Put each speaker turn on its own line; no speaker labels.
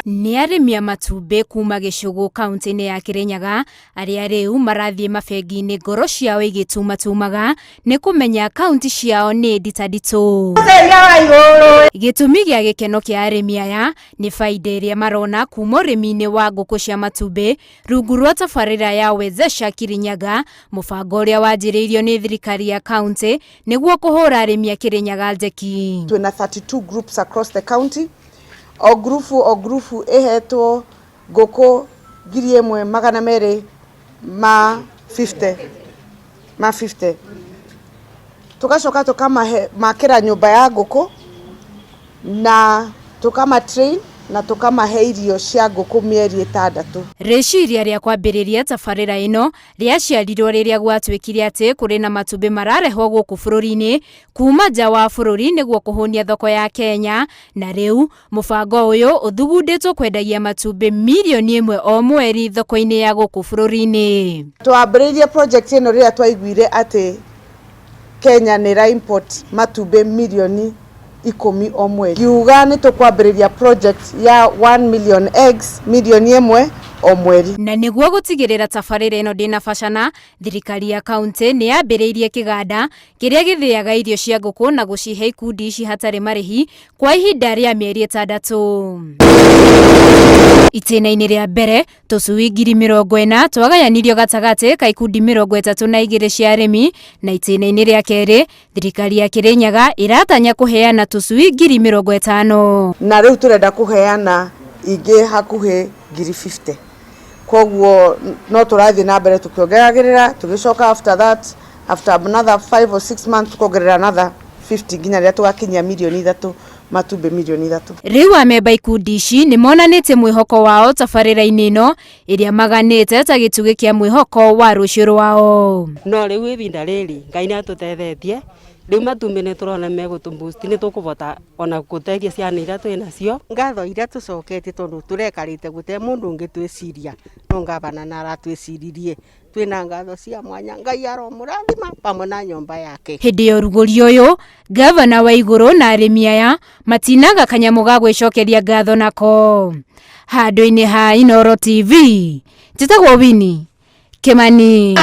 Nĩ arĩmi a matumbĩ kuma Gĩcũgũ kaunti-inĩ ya Kĩrĩnyaga arĩa rĩu marathiĩ mabengi-inĩ ngoro ciao igĩtumatumaga nĩ kũmenya kaunti ciao nĩ nditanditũ. Gĩtũmi gĩa gĩkeno kĩa arĩmi aya nĩ baida ĩrĩa marona kuma ũrĩmi-inĩ wa ngũkũ cia matumbĩ rungu rwa tabarĩra ya Wezesha Kirinyaga, mũbango ũrĩa wanjĩrĩirio nĩ thirikari ya kaunti nĩguo kũhũra arĩmi a Kĩrĩnyaga njeki.
Twĩna 32 groups across the county. O grupu o grupu ĩhetwo ngũkũ 1250 ma 50. Tugacoka tukamahe makĩra nyũmba ya ngũkũ na tukama train na tukamahe irio cia ngũkũ mĩeri 6.
Rĩciria rĩa kwambĩrĩria tabarĩra ĩno rĩaciarirwo rĩrĩa gwatuĩkire atĩ kũrĩ na matumbĩ mararehwo gũkũ bũrũri-inĩ kuma nja wa bũrũri nĩguo kũhũnia thoko ya Kenya, na rĩu mũbango ũyũ ũthugundĩtwo kwendagia matumbĩ 1 million o mweri thoko-inĩ ya gũkũ bũrũri-inĩ.
Twambĩrĩirie project ĩno rĩrĩa twaiguire atĩ Kenya nĩ ĩra import matumbĩ 10 million o mweri. Ngiuga nĩ tũkwambĩrĩria project ya 1 million eggs, 1 million o mweri.
Na nĩguo gũtigĩrĩra tabarĩra ĩno ndĩnabacana, thirikari ya kaunti nĩ yambĩrĩirie kĩganda kĩrĩa gĩthĩaga irio cia ngũkũ na gũcihe ikundi ici hatarĩ marĩhi kwa ihinda rĩa mĩeri 6. Itĩna-inĩ rĩa mbere, tũcui 40,000 twagayanirio gatagatĩ ka ikundi 32 cia arĩmi, na itĩna-inĩ rĩa kerĩ, thirikari ya Kĩrĩnyaga ĩratanya kũheana tũcui 50,000.
Na rĩu tũrenda kũheana ingĩ hakuhĩ 50,000. Koguo no tũrathiĩ na mbere tũkĩongagĩrĩra, tũgĩcoka after that, after another 5 or 6 months, tukongerera another 50 nginya rĩrĩa tũgakinyia 3 million, matumbĩ 3 million.
Rĩu amemba ikundi ici nĩ monanĩtie mwĩhoko wao tabarĩra-inĩ ĩno ĩrĩa maganĩte ta gĩtugĩ kĩa mwĩhoko wa rũciũ rwao.
No rĩu ibinda rĩrĩ Ngai nĩ atũtethetie, rĩu matumbĩ nĩ tũrona megũtũ boost, nĩ tũkũbota ona gũteithia ciana iria twĩ nacio.
Ngatho iria tũcoketie, tondũ tũrekarĩte gũte mũndũ ũngĩ twĩciria no ngavana na aratwĩciririe, twĩna ngatho cia mwanya. Ngai aromũrathima pamwe na nyũmba yake.
Hĩndĩ ya ũrugũri ũyũ, ngavana wa igũrũ na arĩmi aya matinaga kanyamũ ga gwĩcokeria ngatho nako. Handũ-inĩ ha Inooro TV, njĩtagwo Winnie Kimani.